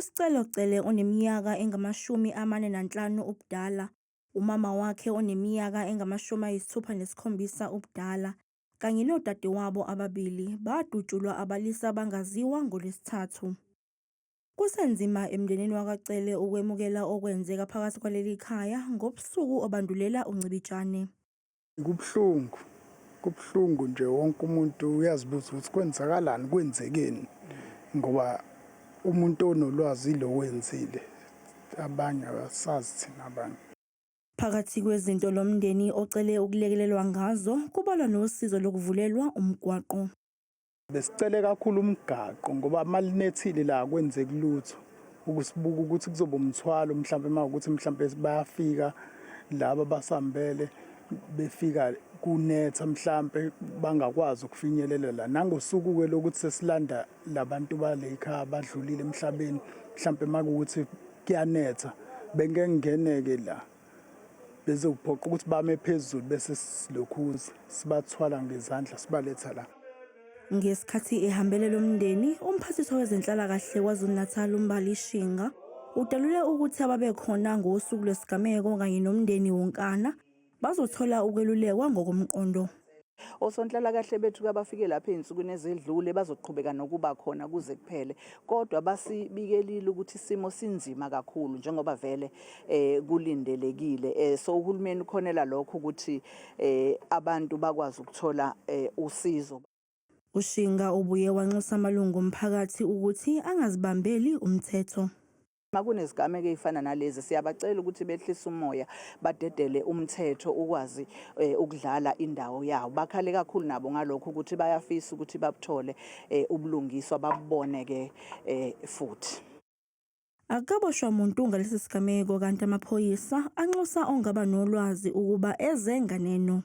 uScelo Cele oneminyaka engama-45 ubudala, umama wakhe oneminyaka engama-67 ubudala kanye nodadewabo ababili badutshulwa abalisa abangaziwa ngoLwesithathu. Kusenzima emndenini wakwaCele ukwemukela okwenzeka phakathi kwaleli khaya ngobusuku obandulela uNcibijane. Kubuhlungu, kubuhlungu nje wonke umuntu uyazibuza ukuthi kwenzakalani, kwenzekeni ngoba umuntu onolwazi ilo wenzile, abanye abasazi thina abanye. Phakathi kwezinto lo mndeni ocele ukulekelelwa ngazo kubalwa nosizo lokuvulelwa umgwaqo. Besicele kakhulu umgaqo ngoba malinethile la akwenzeki lutho ukusibuka ukuthi kuzoba umthwalo mhlampe uma ukuthi mhlampe bayafika laba basambele befika kunetha mhlampe bangakwazi ukufinyelela la nangosuku-ke lokuthi sesilanda labantu bale ekhaya abadlulile emhlabeni mhlampe makuwukuthi kuyanetha bengeke ngingeneke la Bezophoqa ukuthi bame phezulu bese silokhuza sibathwala ngezandla sibaletha la. Ngesikhathi ehambele lo mndeni, uMphathiswa wezeNhlalakahle KwaZulu-Natal uMbali Shinga udalule ukuthi ababekhona ngosuku lwesigameko kanye nomndeni wonkana bazothola ukwelulekwa ngokomqondo. Osonhlalakahle bethu kabafike lapha ey'nsukwini ezedlule bazoqhubeka nokuba khona kuze kuphele kodwa basibikelile ukuthi isimo sinzima kakhulu njengoba vele eh kulindelekile eh so uhulumeni ukhonela lokho ukuthi eh abantu bakwazi ukuthola eh usizo. UShinga ubuye wanxusa amalungu omphakathi ukuthi angazibambeli umthetho. Uma kunezigameko ey'fana nalezi siyabacela ukuthi behlise umoya badedele umthetho ukwazi eh, ukudlala indawo yawo. Bakhale kakhulu nabo ngalokho ukuthi bayafisa ukuthi babuthole eh, ubulungiswa babubone ke eh, futhi. Akukaboshwa muntu ngalesi sigameko kanti amaphoyisa anxusa ongaba nolwazi ukuba eze nganeno.